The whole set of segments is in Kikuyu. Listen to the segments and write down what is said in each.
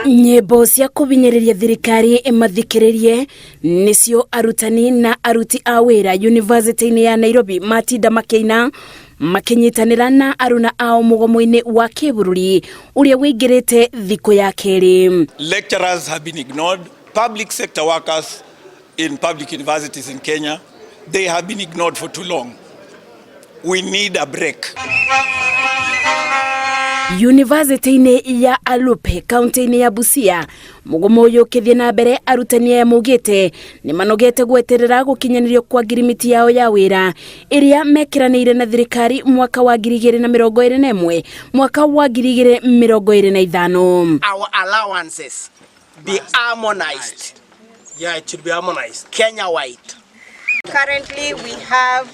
Nyĩmbo cia kũbinyĩrĩria thirikari ĩmathikĩrĩrie nĩcio arutani na aruti a wĩra yunivasĩtĩ-inĩ ya Nairobi matinda makĩina makĩnyitanĩra na aruna ao mũgomo-inĩ wa kĩbũrũri ũrĩa wĩingĩrĩte thikũ ya kerĩ. Lecturers have been ignored. Public sector workers in public universities in Kenya, they have been ignored for too long. We need a break. Yunivasĩtĩ-inĩ ya Alupe kaunti-inĩ ya Busia, mũgomo ũyũ ũkĩthiĩ na mbere, arutani aya maugĩte nĩ manogete gweterera gũkinyanĩrio kwa ngirimiti yao ya wĩra ĩrĩa mekĩranĩire na thirikari mwaka wa 2021 mwaka wa 2025. Our allowances be harmonized. Yeah, it should be harmonized. Kenya wide. Currently, we have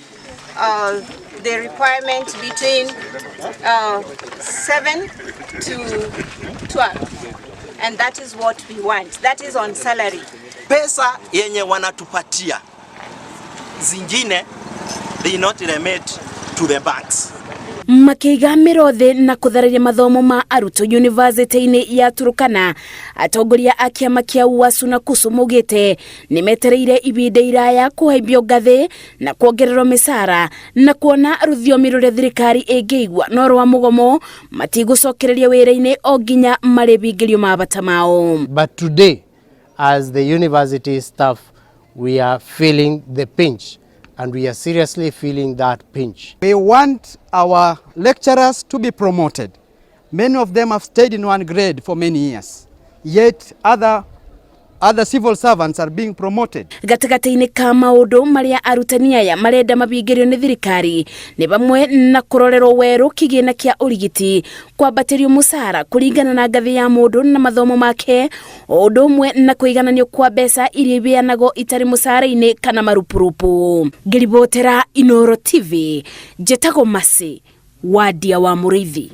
the requirement between 7 to 12, and that is what we want. That is on salary. Pesa yenye wanatupatia zingine, they not remit to the banks. Makĩiga mĩro na kũthararia mathomo ma arutwo yunivasĩtĩ-inĩ ya Turukana, atongoria a kĩama kĩa UASU na KUSU maugĩte nĩ metereire ibinda iraya kũhaimbio ngathĩ na kuongererwo mĩcara na kuona rũthiomi rũrĩa thirikari ĩngĩigua no rwa mũgomo matigũcokereria wĩra-inĩ o nginya marĩbingĩrio mabata mao. But today, as the university staff, we are feeling the pinch, and we are seriously feeling that pinch. We want our lecturers to be promoted. Many of them have stayed in one grade for many years, yet other civil servants are being promoted. Gatagatĩ-inĩ ka maũndũ marĩa arutani aya marenda mabingĩrio nĩ thirikari nĩ vamwe na kũrorerwo werũ kĩgĩna kĩa ũrigiti, kwambatĩrio mũcara kũringana na ngathĩ ya mũndũ na mathomo make, o ũndũ ũmwe na kũigananio kwa mbeca iria iheanagwo itarĩ mũcara-inĩ kana marupurupu. Ngĩribotera Inoro TV, njĩtagwo Masi Wadia wa Mũrĩithi.